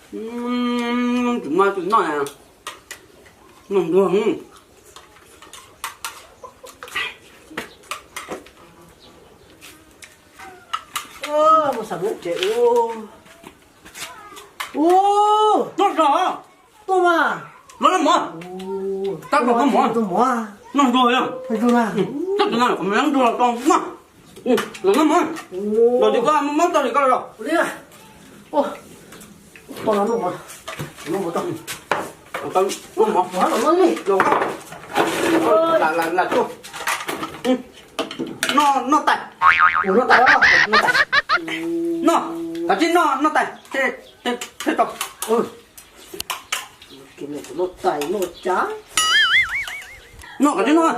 Tus mas tus noj, noj ntuag. Mus xav lub tsev ub. Ub, tuaj, tuaj mas. Los noj mov. Tab tom noj mov. Noj ntuag. Tab tom noj mov, noj ntuag los tau noj. Los noj mov. Los li koj, muab tau li koj los. Noj mov. Lam tuaj. Noj, noj tais. Noj tais. Noj, kav tsij noj, noj tais. Noj tais, noj cas? Noj, kav tsij noj.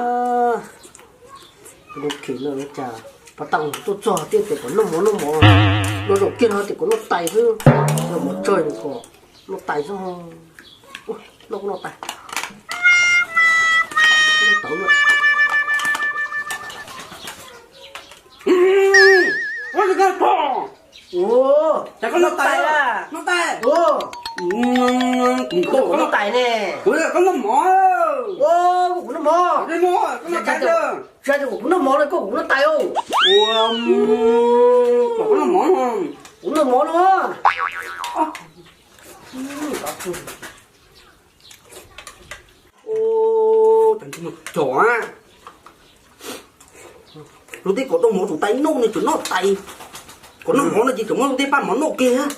Pas tau tuaj txog tias kom noj mov, noj mov. Noj zaum kiag no tias kom noj tais xwb. Noj mov tsawg li ko, noj tais xwb. Noj kuj noj tais. Noj tau lawm. Ua li koj tog. Ua cas koj noj tais? Noj tais. Kuv noj tais ne. Kuv noj mov. Kuv noj mov. Tsis hais tias kuv noj mov li koj, kuv noj tais. Ua, koj noj mov. Kuv noj mov no. Cov, luag tej kom noj mov tus tais noj ne tseem noj tais, kom noj mov no ces tseem muab luag tej paj mov noj kiag,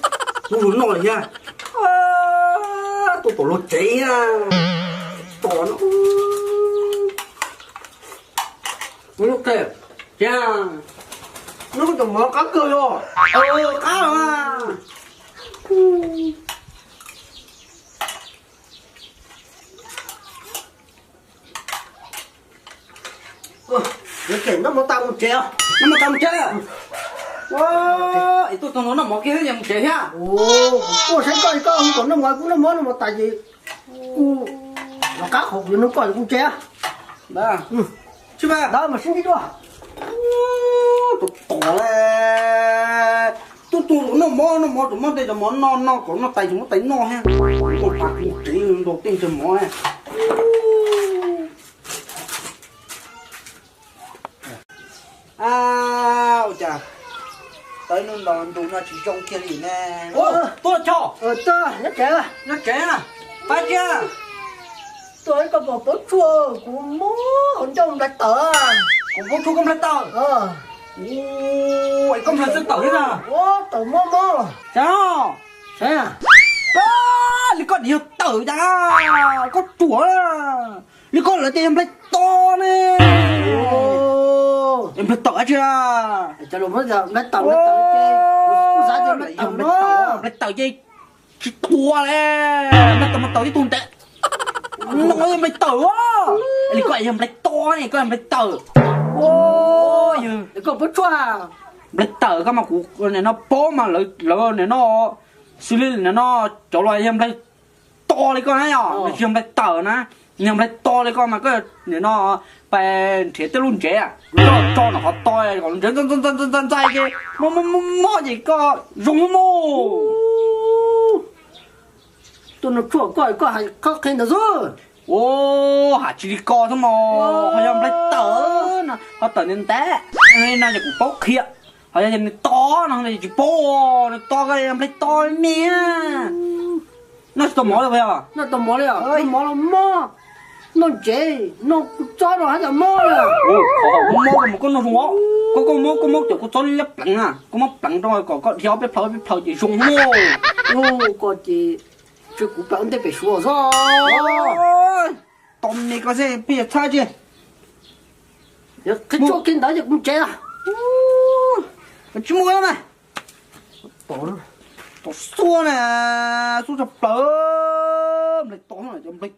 kuv luag noj lawm thiab. Tuaj tom luag tsev thiab. Tom no, ub, tiag, noj tus mov qab kawg los. Qab los. Noj mov tas mus tsev. Noj mov tas mus tsev. Es tuaj txog no noj mov kiag thiab mus tsev thiab. Kuv tuaj saib koj, koj hu kom noj mov, kuv noj mov, noj mov tas ces kuv los qab qhov kuv yuav nug koj, kuv tsev. Tsis mas, mas sib ntsib dua. Tus tom, tuaj tus noj mov, noj mov, tus muab tej cov mov noj, noj kom noj tais, tus muab tais noj thiab. Tus pas kuv tsev nrog tej ntsag mov. Ua cas tau ib hnub no ntu no tsis zoo kiag li ne? Tuaj tso. Nyob tsev, nyob tsev na. Pab tsiab. Tuaj ib koj pom pob tshuaj kuv mob hauv ncauj nplaig tawm. Kuv pob tshuaj koj nplaig tawm? Es koj nplaig txawj tawm thiab na? Tawm mob mob. Cas? Li koj nim yog tawm cas? Koj ruam. Li koj lawv tias yog nplaig to ne. Yog nplaig tawm dab tsi? Nplaig tawm, nplaig tawm ces tsis tua li. Nplaig tawm ces tsis tua li. Nplaig tawm mas tawm tib tug ntev. No yog nplaig tawm. Li koj yog nplaig to ne, koj yog nplaig tawm. Koj pob tshuaj. Nplaig tawm koj mas kuv nim no paub mas lawv nim no xws li nim no cov los yog nplaig to li koj na, yog tsis yog nplaig tawm na, yog nplaig to li koj mas koj nim no pais nrhiav tej lub ntsev, tso tso nram qhov to kom lub ntsev ntxais ntxais ntxais ces mob mob mob ces koj zoo mob. Tuaj noj tshuaj koj, koj hais qhov qhia ntawd xwb. Ua, hais tsis li ko xwb mas, ho yog nplaig tawm no, ho tawm ntev ntev no ces kuv paub qhia. Ho yog nws to no tsis paub, nws to ko nplaig to me. Noj tsis tau mov li puas yog? Noj tsis tau mov li os, noj mov los mob, noj ntsev, noj kua txob no haj yam mob li. Mob koj mus koj noj zoo os, koj koj mob koj mob cov kua txob liab pleev na, koj mob pleev rau kom koj dhia ob peb plhaw ob peb plhaw ces zoo mog. Koj ces tsw kuv plam ntej pem suav xwb. Tos me koj seb peb yuav txhab tsi. Qhib tshuaj kiag ntawd ces kuv tsev. Tsis muaj mas. Tom xuab na, xuab tshaj plaws. Nplaig to, nplaig